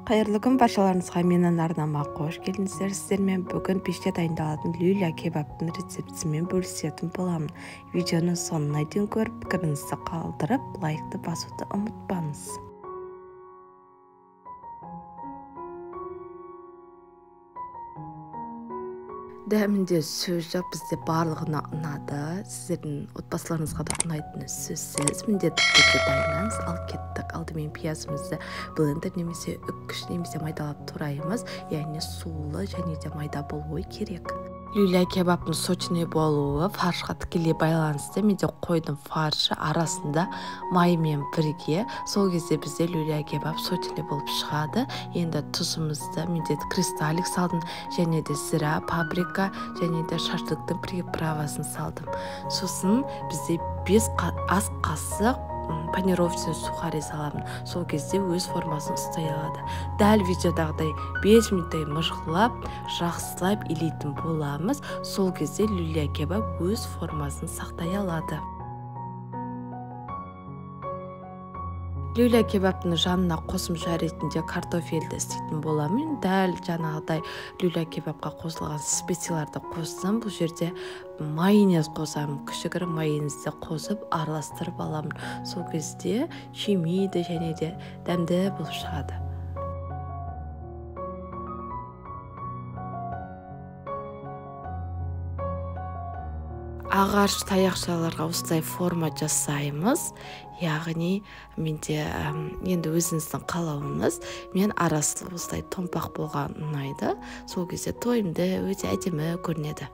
Қайырлы күн баршаларыңызға, менің арнама қош келдіңіздер. Сіздермен бүгін пеште дайындалатын люля кебабтың рецептісімен бөлісетін боламын. Видеоның соңына дейін көріп, пікіріңізді қалдырып, лайкты басуды ұмытпаңыз. Дәмінде сөз жоқ, бізде барлығына ұнады. Сіздердің отбасыларыңызға да ұнайтыны сөзсіз. Міндетті түрде дайындаңыз. Ал кеттік. Алдымен пиязымызды блендер немесе үккіш немесе майдалап тураймыз. Яғни сулы және де майда болуы керек. Люля кебабтың сочный болуы фаршқа тікелей байланысты. Менде қойдың фаршы арасында маймен бірге. Сол кезде бізде люля кебаб сочный болып шығады. Енді тұзымызды менде кристаллик салдым, және де зира, паприка, және де шашлыктың приправасын салдым. Сосын бізде 5 ас қасық панировочный сухари саламын. Сол кезде өз формасын ұстай алады. Дәл видеодағыдай 5 минуттай мыжғылап, жақсылап илейтін боламыз. Сол кезде люля кебаб өз формасын сақтай алады. Люля кебабтың жанына қосымша ретінде картофельді істейтін боламын. Дәл жаңағыдай люля кебабқа қосылған специяларды қостым. Бұл жерде майонез қосамын. Кішігірім майонезді қосып араластырып аламын. Сол кезде шимейді және де дәмді болып шығады. Ағаш таяқшаларға осылай форма жасаймыз. Яғни менде енді өзіңіздің қалауыңыз. Мен арасы осылай томпақ болған ұнайды. Сол кезде тойымды өте әдемі көрінеді.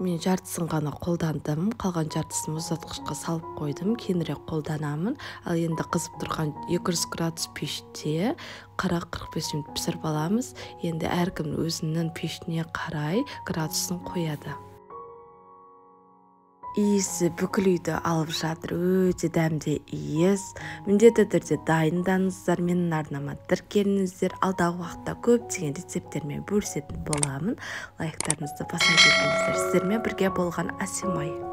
Мен жартысын ғана қолдандым, қалған жартысын мұздатқышқа салып қойдым, кейінірек қолданамын. Ал енді қызып тұрған 200 градус пеште 40-45 минут пісіріп аламыз. Енді әркім өзінің пешіне қарай градусын қояды. Иісі бүкіл үйді алып жатыр, өте дәмді иіс. Міндетті түрде дайындаңыздар, менің арнама тіркеліңіздер. Алдағы уақытта көптеген рецепттермен бөлісетін боламын. Лайктарыңызды баса кетіңіздер. Сіздермен бірге болған Асемай.